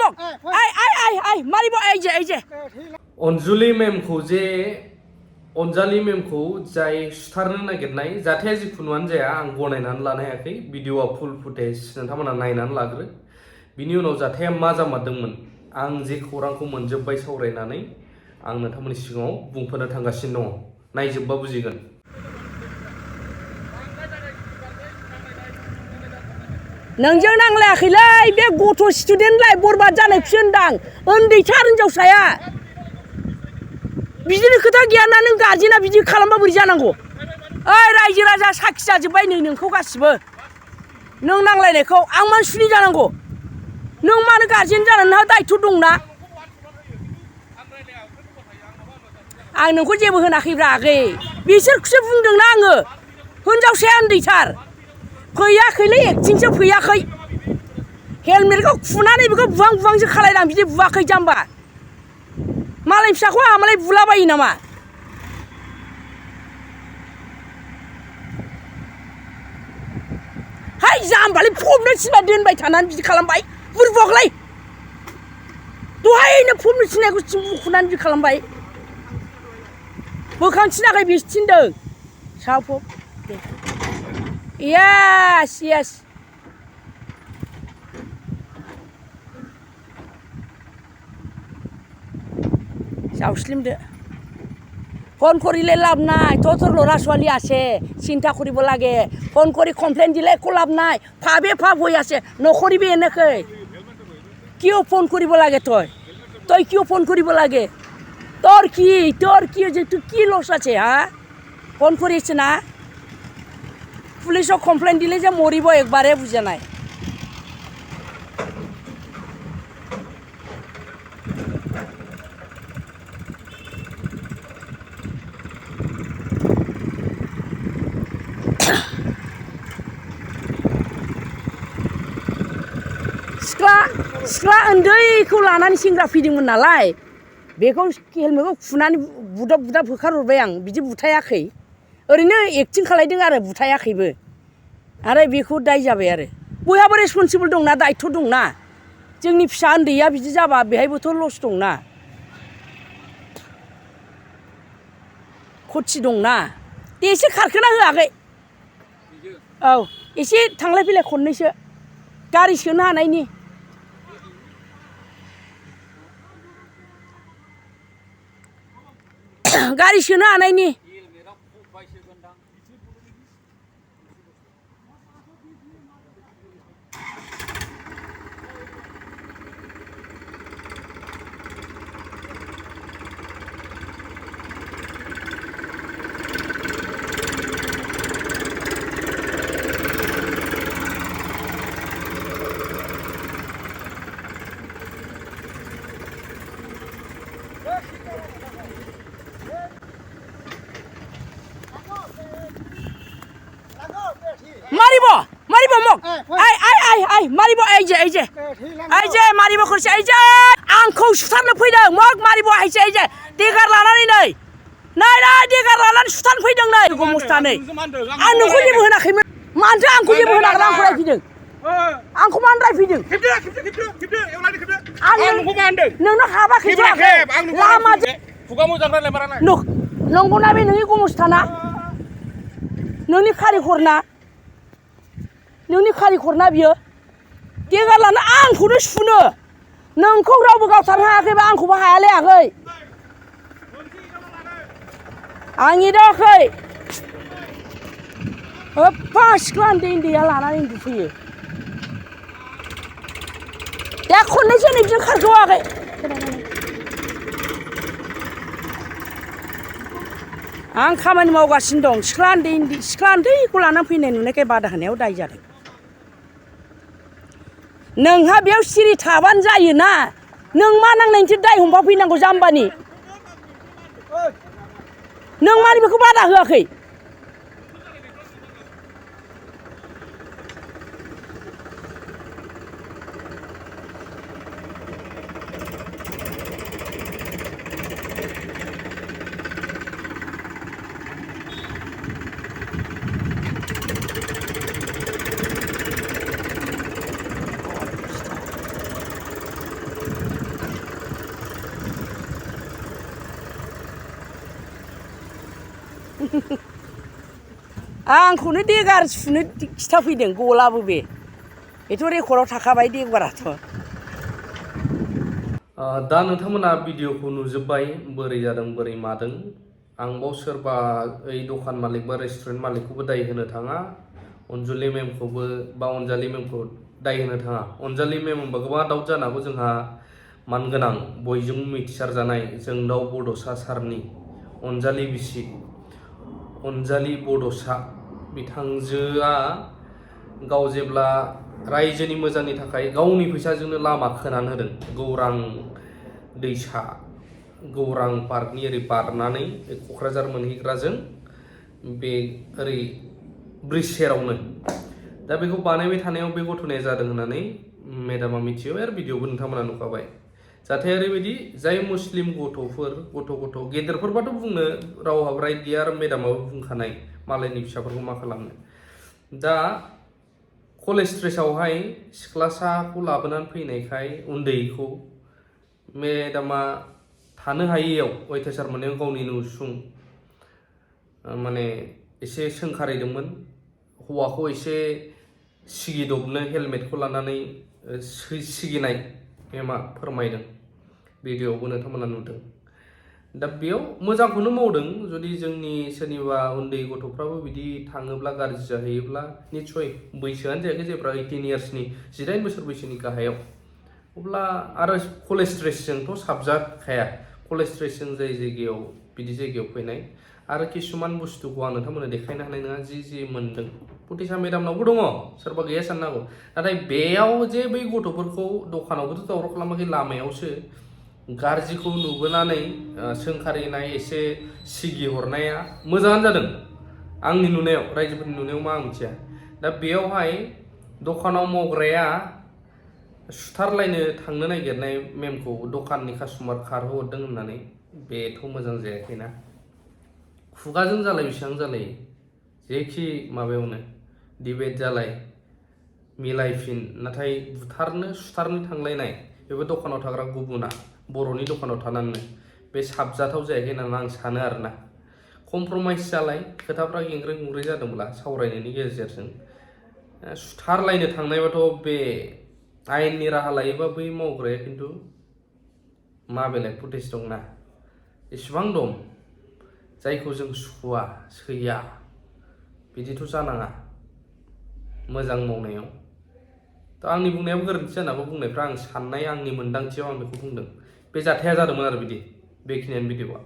mok ai mari bo ai je Anjuli मेमखौ जे अनजालि मेमखौ जाय सुथारनो नागिरनाय जाथाया जिखुनुआनो जाया आं गनायनानै लानो हायाखै भिडिअआ फुल फुटेज नोंथांमोना नायनानै लाग्रो बिनि उनाव जाथाया मा जामारदोंमोन आं जे खौरांखौ मोनजोब्बाय सावरायनानै आं नोंथांमोननि सिगाङाव बुंफोरनो थांगासिनो दङ नायजोबबा बुजिगोन नोंजों नांलायाखैलै बे गथ' स्टुडेन्टलाय बरबाद जानायखौसो होनदां उन्दैथार हिनजावसाया बिदिनो खोथा गैयाना नों गारजेना बिदि खालामबा बोरै जानांगौ ओइ रायजो राजा साखि जाजोब्बाय नै नोंखौ गासिबो नों नांलायनायखौ आं मानो सुनि जानांगौ नों मानो गारजेन जानानै नोंहा दायथ' दंना आं नोंखौ जेबो होनाखैब्रा आगै बिसोरखौसो बुंदोंना आङो हिनजावसाया उन्दैथार फैयाखैलै एक्टिंसो फैयाखै हेलमेटखौ खुनानै बेखौ बुहां बुहांसो खालायदां बिदि बुवाखै जाम्बा मालाय फिसाखौ आहा मालाय बुलाबायो नामा हाय जाम्बालै फबनो थिनबा दोनबाय थानानै बिदि खालामबाय बुरबकलै दहायनो फबनो थिननायखौ बुखुनानै बिदि खालामबाय बोखांथिनाखै बेसो थिनदों साफब yes যাওসলিমদে ফোন করিলে লাভ নাই তোর ল'ৰা ছোৱালী আছে চিন্তা কৰিব লাগে ফোন কৰি কমপ্লেইন দিলে একো লাভ নাই ভাবে ভাব হৈ আছে নকৰিবি এনেকৈ কিয় ফোন কৰিব লাগে তই কিয় ফোন কৰিব লাগে তোৰ কি যে তুই কি লছ আছে হা ফোন কৰিছ না পুলিশক কমপ্লেইন দিলে যে মৰিব একবাৰে বুজা নাই सिख्ला उन्दैखौ लानानै सेंग्रा फैदोंमोन नालाय बेखौ हेलमेटखौ खुनानै बुदाब होखारहरबाय आं बिदि बुथायाखै ओरैनो एक्टिं खालायदों आरो बुथायाखैबो आरो बेखौ दाय जाबाय आरो बयहाबो रेसपन्सिबल दंना दायथ' दंना जोंनि फिसा उन्दैया बिदि जाबा बेहायबोथ' लस दंना खथि दंना दे एसे खारखोना होआखै औ एसे थांलाय फैलाय खननैसो गारि सोनो हानायनि गारि सोनो हानायनि मारिब मक ai मारिब ai जे मारिब खरसे ai जे आंखौ सुथारनो फैदों मक मारिब ai जे देगार लानानै नै देगार लानानै सुथारनो फैदों नै गमस्थानै आं नोंखौ जेबो होनाखैमोन मानोथो आंखौ जेबो होनाखै आंखौ रायफैदों आंखौ मानो रायफैदों आं नोंखौ मा होनदों नोंनो हाबाखै लामा खुगा मोजां रायलायमारा नाय नंगौना बे नोंनि गमस्थाना नोंनि खारिखरना बियो देगार लाना आंखौनो सुनो नोंखौ रावबो गावथारनो हायाखैबा आंखौबो हायालै आगै आं एदावाखै एफा सिख्ला उन्दैया लानानै उन्दुफैयो दे खननैसो नै बिदिनो खारखोआखै आं खामानि मावगासिनो दं सिख्ला उन्दैखौ लानानै फैनाय नुनायखाय बादा होनायाव दाय जादों नोंहा बेयाव सिरि थाबानो जायोना नों मा नांनायनिथो दाय हमबा फैनांगौ जाम्बानि नों मानो बेखौ बादा होआखै आंखौनो देगार सुनो खिथाफैदों गलाबो बेथ' रेकर्डआव थाखाबाय देगाराथ' दा नोंथांमोना भिडिअखौ नुजोब्बाय बोरै जादों बोरै मादों आं बाव सोरबा ओइ दखान मालिक बा रेस्टुरेन्ट मालिकखौबो दाय होनो थाङा अनजुलि मेमखौबो बा अनजालि मेमखौ दाय होनो थाङा अनजालि मेम होनबा गोबां दाउट जानो हागौ जोंहा मानगोनां बयजोंबो मिथिसार जानाय जोंदाव बड'सा सारनि अनजालि बिसि अनजालि बड'सा बिथांजोआ गाव जेब्ला रायजोनि मोजांनि थाखाय गावनि फैसाजोंनो लामा खोनानै होदों गौरां दैसा गौरां पार्कनि ओरै बारनानै क'क्राझार मोनहैग्राजों बे ओरै ब्रिज सेरावनो दा बेखौ बानायबाय थानायाव बे घटनाया जादों होननानै मेडामा मिथियो आरो भिडिअबो नोंथांमोना नुखाबाय जाहाथे ओरैबायदि जाय मुस्लिम गथ'फोर गथ' गेदेरफोरबाथ' बुंनो राव हाब्राय गैया आरो मेडामाबो बुंखानाय मालायनि फिसाफोरखौ मा खालामनो दा कलेज स्ट्रेसआवहाय सिख्लासाखौ लाबोनानै फैनायखाय उन्दैखौ मेडामा थानो हायैयाव अयथासार मोननायाव गावनिनो उसुं माने एसे सोंखारिदोंमोन हौवाखौ एसे सिगिदबनो हेलमेटखौ लानानै सिगिनाय मेमा फोरमायदों भिडिअआवबो नोंथांमोना नुदों दा बेयाव मोजांखौनो मावदों जुदि जोंनि सोरनिबा उन्दै गथ'फ्राबो बिदि थाङोब्ला गाज्रि जाहैयोब्ला निस्सय बैसोआनो जायाखै जेब्ला 18 इयार्सनि 19 बोसोर बैसोनि गाहायाव अब्ला आरो कलेज स्ट्रेसजोंथ' साबजाखाया कलेज स्ट्रेसजों जाय जायगायाव बिदि जायगायाव फैनाय आरो किसुमान बुस्थुखौ आं नोंथांमोननो देखायनो हानाय नङा जि मोन्दों फुटिसा मेडामनावबो दङ सोरबा गैया साननो हागौ नाथाय बेयाव जे बै गथ'फोरखौ दखानावबोथ' दावराव खालामाखै लामायावसो गाज्रिखौ नुबोनानै सोंखारिनाय एसे सिगिहरनाया मोजाङानो जादों आंनि नुनायाव रायजोफोरनि नुनायाव मा आं मिथिया दा बेयावहाय दखानाव मावग्राया सुथारलायनो थांनो नागिरनाय मेमखौ दखाननि कास्टमार खारहोहरदों होननानै बेथ' मोजां जायाखैना खुगाजों जालाय बेसेबां जालायो जेखि माबायावनो डिबेट जालाय मिलायफिन नाथाय बुथारनो सुथारनो थांलायनाय बेबो दखानाव थाग्रा गुबुना बर'नि दखानाव थानानै बे साबजाथाव जायाखै होननानै आं सानो आरोना कमप्रमाइस जालाय खोथाफ्रा गेंग्रे गुंग्रे जादोंब्ला सावरायनायनि गेजेरजों सुथारलायनो थांनायबाथ' बे आयेननि राहा लायोबा बै मावग्राया खिन्थु मा बेलेग फुटेज दंना इसिबां दं जायखौ जों सुखुवा सैया बिदिथ' जानाङा मोजां मावनायाव थ' आंनि बुंनायाबो गोरोन्थि जानो हागौ बुंनायफ्रा आं साननाय आंनि मोन्दांथियाव आं बेखौ बुंदों बे जाथाया जादोंमोन आरो बिदि बेखिनियानो भिडिअआ